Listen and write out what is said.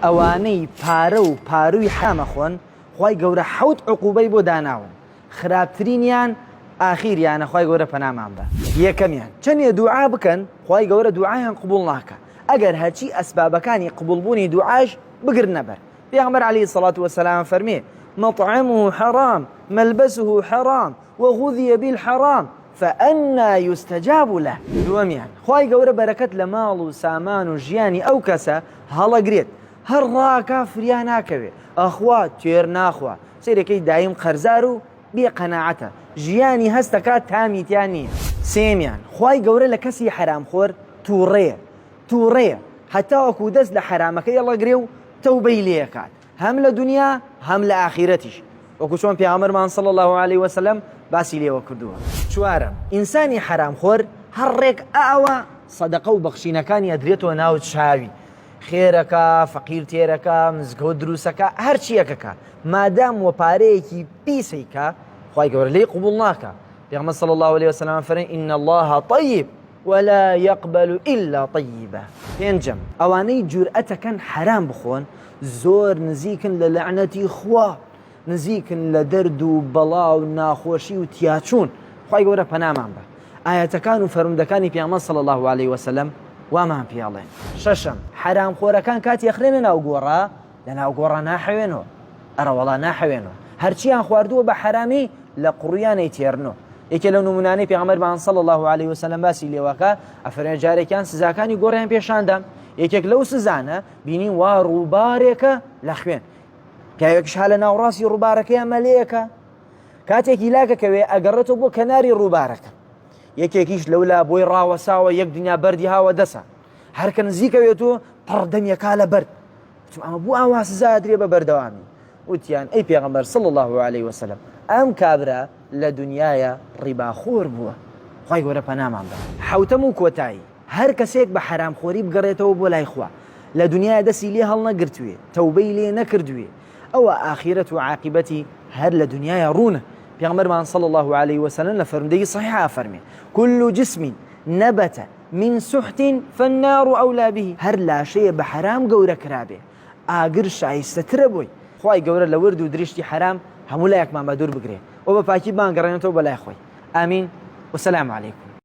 ئەوانەی پارە و پارووی حەرام ئەخۆن خوای گەورە حەوت عقوبەی بۆ داناون خراپترینیان ئاخیریانە خوای گەورە پەنامان بە. یەکەمیان، چەنێ دوعا بکەن خوای گەورە دوعایان قبوڵ ناکا ئەگەر هەرچی ئەسبابەکانی قبوڵ بوونی دوعاش بگرنە بەر پێغەمبەر علیە الصلوة والسلام فەرمێ مطعمه حرام ملبسه حرام وغذی بالحرام فأنی یستجاب له. دووەمیان، خوای گەورە بەرەکەت لە ماڵ و سامان و ژیانی ئەو کەسە هەڵەگرێت، هەر ڕاکا فریا ناکەوێ، ئەخوا تێر ناخوا، سەیرەکەی دایم قەرزار و بێ قەناعەتە، ژیانی هەستەکا تامی تیا نییە. سێیەمیان، خوای گەورە لە کەسی حەرامخۆر تووڕەیە، تووڕەیە هەتاوەکو دەست لە حەرامەکەی هەڵەگرێ و تەوبەی لێکات، هەم لە دونیا هەم لە ئاخیرەتیش وەکو چۆن پێغەمبەرمان صلی اللە علیە وسلم باسی لێوە کردووە. چوارەم، ئینسانی حەرام خۆر هەر ڕێک ئاوا سەدەقە و بەخشینەکانی ئەدرێتەوە ناو چاوی، خێرەکا، فەقیر تێرەکا، مزگەوت دروسەکا، هەرچیەکەکا مادام وە پارەیەکی پیس ئەیکا خوای گەورە لێی قبوڵ ناکا، پێغەمبەر صلی اللە علیە وسلم فەرمی ان اللە طیب ولا یقبل الا طیبا. پێنجەم، ئەوانەی جورئەتەکەن حەرام بخۆن زۆر نزیکن لە لەعنەتی خوا، نزیکن لە دەرد و بەڵا و ناخۆشی و تیاچوون، خوای گەورە پەنامان بە. ئایەتەکان و فەرموودەکانی پێغەمبەر صلی اللە علیە وسلم وامان پێ ئەڵێن. شەشەم، حەرامخۆرەکان کاتی ئەخرێنە ناو گۆڕا، لە ناو گۆڕا ناحەوێنەوە، ئەرەوەڵا ناحەوێنەوە، هەرچیان خواردووە بە حەرامی لە قوڕیان ئەیتێرنەوە. یەکێ لەو نمونانەی پێغەمبەرمان صلی اللە علیه وسلم باسی لێوەکە ئەفەرمێ جارێکیان سزاکانی گۆڕیان پێشاندام یەکێک لەو سزانە بینی وا ڕووبارێکە لە خوێن پیاوێکش ها لە ناوڕاستی ڕووبارەکەیان مەلەیەکە کاتێکی لاکەکەوێ ئەگەڕێتەوە بۆ کەناری ڕووبارەکە یەکێکیش لەولا بۆی ڕاوەساوە یەک دنیا بەردی هاوە دەسە هەرکە نزیکەوێت و پڕ دەمیەکا لە بەرد وتم ئەمە بۆ ئاوا سزا ئەدرێ بە بەردەوامی وتیان ئەی پێغەمبەر صلی الله علیه وسلم ئەم کابرا لە دنیاە ڕیباخۆر بووە خوای گەورە پەنامان بە. حەوتەم و کۆتایی، هەر کەسێک بە حەرامخۆری بگەڕێتەوە بۆ لای خوا، لە دنیایا دەسی لێ هەڵنەگرتوێ، تەوبەی لێ نەکردوێ، ئەوە ئاخیرەت و عاقیبەتی هەر لە دنیایا ڕوونە. پێغەمبەرمان صلی اللە علیه وسلم لە فەرموودەیەکی صحیحا ئەفەرمێ، کل جسم نبت من سحت فالنار اولی به، هەر لاشەیە بە حەرام گەورە کرابێ ئاگر شایستەترە بۆی. خوای گەورە لە ورد و درشتی حەرام هەموو لایەکمان بەدوور بگرێ و بە پاکی بمانگەڕێنێتەوە بۆ لای خۆی. آمین وسلام علیکم.